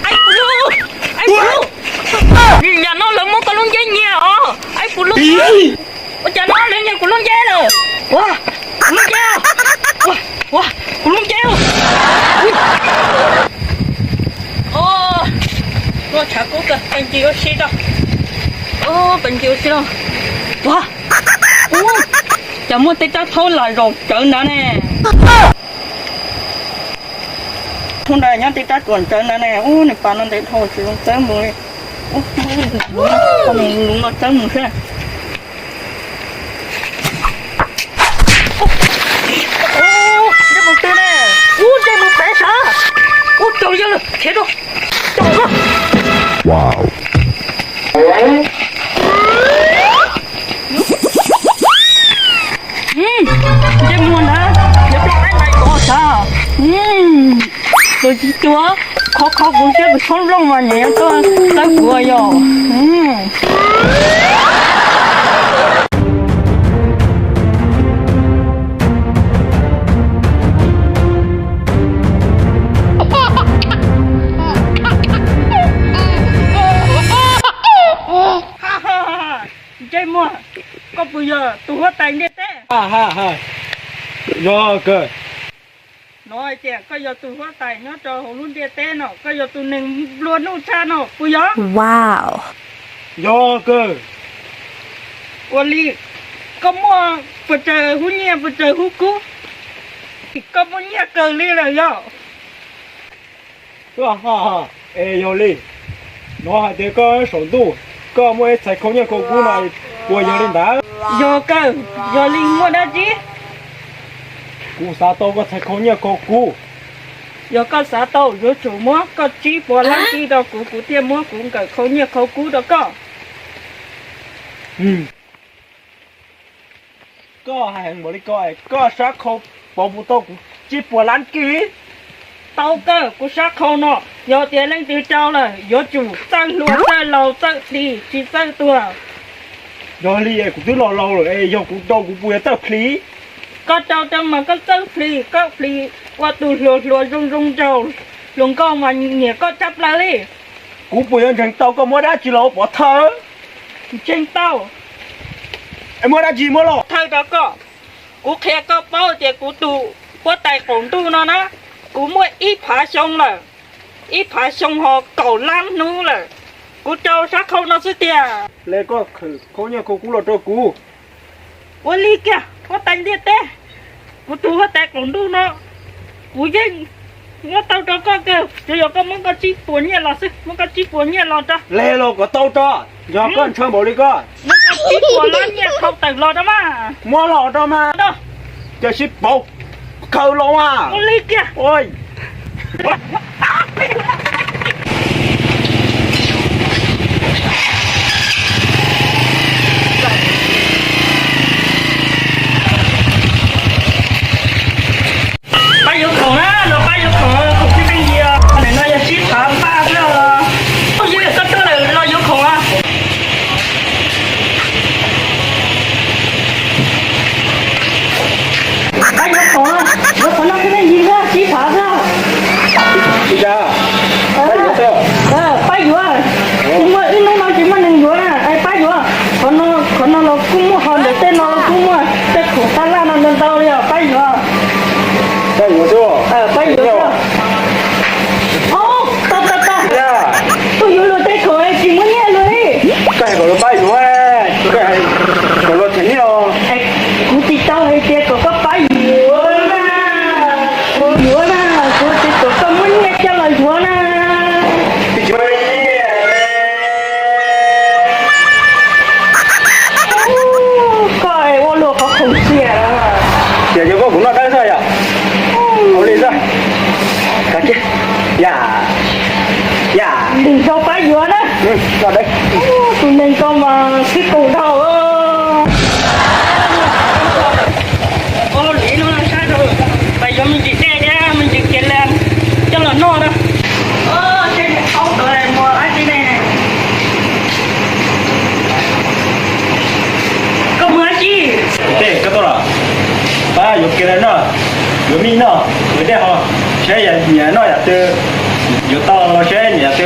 Aib puas lug, aib puas lug, yam no lawv muab koj lub nceb nyiag os, aib puas lug. Ua cas no lawv nyiag kuv lub nceb lawm? Ua, kuv lub nceb, ua, kuv lub nceb. Ua, tshav kub kawg, pes ncig ua si rau, pes ncig ua si rau. Ua, ua, cas muaj tej rab thaub lam zaum tsawv ntawd ne? Hnub ntawd nyob tej rab tsuas tsawv ntawd ne, ub, nws pas no ntev dhau tsis zoo txawb mus li. Ub, nws luv no txawb mus xwb. Ub, ntsej muag twg ne? Ub, ntsej muag pem sav. Ub, raug yawg lawm, khiav rau. Raug koj. Ntsej muag ntawd, yuav rau qaib ntais kov sav. Tus tsis tuag, qhov qhov kuv siab kuv tshoob looj mas nyiam tuaj txawb kuv yom. Ntsej muag, koj puas yog tus huab tais ntiaj teb? Yog kawg. Hnov hais tias koj yog tus huab tais nyob rau hauv lub ntiaj teb no, koj yog tus neeg nplua nuj tshaj no puas yog? Yog kawg. Ua li, koj muaj puas tsawg hub nyiaj puas tsawg hub kub? Koj muaj nyiaj kawg li lawm yog? Es yog li, hnov hais tias koj saum ntuj koj muaj ib txhais khau nyiaj khau kub no, puas yog li ntawd? Yog kawg, yog li muaj dab tsi? Kuv xav tau koj txhais khau nyiaj khau kub. Yog koj xav tau yuav tsum muab koj tsib puas lab kij rau kuv, kuv thiaj muab kuv nkawm khau nyiaj khau kub rau koj. Koj hais heev npaum li ko, koj sab khau pauv puas tau kuv tsib puas lab kij? Tau kawg, kuv sab khau no yog tias leej twg rau lawm yuav tsum txawj hluas txawj laus txawj hlis tsis txawj tuag. Yog li es kuv twb los laus lawm es yog kuv rau kuv puas yuav txawj hlis? Koj rau rau mas koj txawj hlis, koj hlis ua tus hluas hluas zoo zoo nraug, hluas nkauj mas nyiam koj tshaj plaws li. Kuv puas yuav ntseeg tau koj muab dab tsi los ua pov thawj? Ntseeg tau. Es muab dab tsi muab los? Thawj rau koj, kuv qhia koj paub tias kuv tus huab tais qaum ntuj no na, kuv muaj ib phav xyoo lawm, ib phav xyoo ho kaum lab hnub lawm, kuv rau sab khau no xwb tiag. Le koj khwv khau nyiaj khau kub los rau kuv. Ua li kiag huab tais ntiaj teb, kuv tus huab tais qaum ntuj no, kuv yeej muab tau rau koj kawg, tsuas yog koj muab koj tsib puas nyiaj los xwb, muab koj tsib puas nyiaj los rau. Le los kom tau rau, yog koj ntshaw npaum li ko, muab koj tsib puas lab nyiaj khau tawm los rau mas. Muab los rau mas, cia sib pauv khaws los mas. Ua li kiag. Pab yuav khoom na, los pab yuav khoom, khoom tib teej yig, nim no yog sib phav npaj xwb os. Koj tuaj lawm los yuav khoom. Pab yuav khoom, yuav khoom no tib teej yig xwb, sib phav xwb. Pab yuav, tsis muaj ib hnub no tsis muaj neeg yuav na, pab yuav. Qhov no los kuj muaj, ho ntawm tej no los kuj muaj, tej khoom tab laj no ntau ntau li os, pab yuav. Pab yuav xwb. Pab yuav xwb. Tau tau tau, tuaj yuav luag tej khoom tsis muaj nyiaj luag li. Koj hais kom luag pab yuav, koj hais kom luag them nyiaj os. Kuv tsis tau hais tias kom koj pab yuav na, yuav na, kuv tias kom koj muab nyiaj coj los yuav na. Koj ua luag qhov khoom xiam. Tias yog koj kuv noj dawb xwb yom. Ua li xwb. Kav kiag. Ya, ya, ntim nrau pab yuav na. Noj dawb. Tus neeg ko mas sib tus dhau. Ua li no sab rau, pab yuav me ntsis dej thiab me ntsis kiav las coj los noj na. Tej niam thaub ntawd mus dab tsi ne? Koj mus dab tsi? Tej koj tuaj los? Pab yuav kiav las noj, yuav mij noj, yuav dej haus, saib nyiam noj yam twg, yuav tau los saib nyiam yam twg.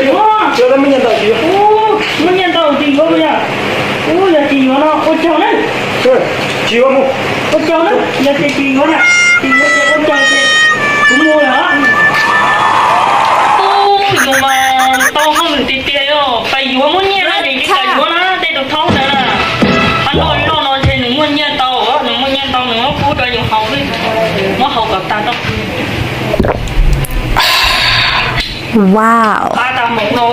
Tsis muaj nyiaj ntau tsis yuav. Muaj nyiaj ntau tsis yuav yog. Ub, yog tsis yuav no ua caug na. Tsis yuav mus. Ua caug na, yog tias tsis yuav na, tsis yuav ces ua caug ces kuv mus lawm. Ub, yus mas tau hauj lwm tiag tiag yog, pais yuav muaj nyiaj na ces tsis kam yuav na, tej tus thaub ntawd na. Qhov no loj no ces nws muaj nyiaj ntau, nws muaj nyiaj ntau nws muab pub rau yus haus xwb, muab haus kom tag rau. Wow. Qab tag mus no.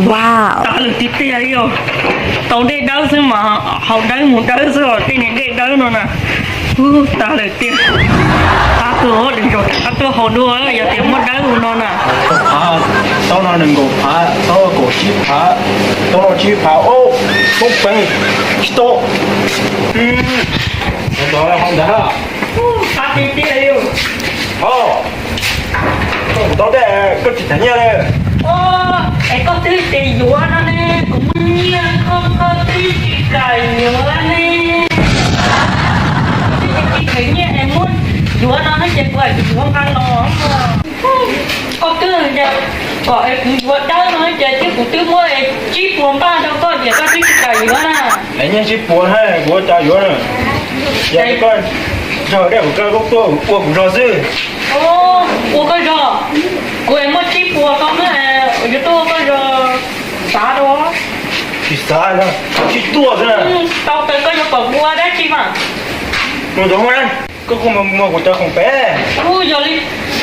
Wow. Tag lawm tiag tiag li os. Tau dej dawb xwb mas haus dawb mus dawb xwb os, tej niag dej dawb no na. Ub, tag lawm tiag. Qab tuaj, qab tuaj haus dua, yog tias muaj dawb mus no na. Phav, tau no nees nkaum phav, tau kaum tsib phav, tau no tsib phav, ob, poob peev, tsis tau. Ntawd, ntawd. Tau dej, koj tsis tham nyiaj li. Es koj twb tias yuav no ne, kuv muaj nyiaj koj, koj twb tsis kam yuav ne. Twb tsis kheev nyiaj es muab yuav no ne ces kuv yuav nqa los. Koj twb tias kom es kuv yuav dawb no ces twb, kuv twb muab tsib puas npaj rau koj tias koj twb tsis kam yuav na. Es nyiaj tsib puas na, kuv ua cas yuav na. Yog koj nrog dej kuv koj tuaj ua kuv zog xwb. Ua koj zog, kuv es muaj tsib puas koj na, yuav tuaj ua koj zog, xav rau. Tsis xav, tsis tuaj xwb na. Tau tas koj yuav kom kuv ua dab tsi mas. Mus ntawd, koj kuj mus muag kuv cov khoom pem. Ub, yog li,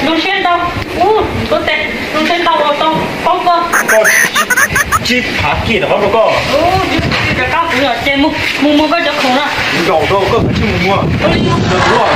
zoo siab ntau. Ub, koj tes, zoo siab ntau uas tau paub koj. Koj tsib phav kiag rov qab rau koj. Rov qab kuv los ces mus, mus muag koj cov khoom na. Nkaum rau koj kav tsij mus muag. Ua li mus. Rau kuv.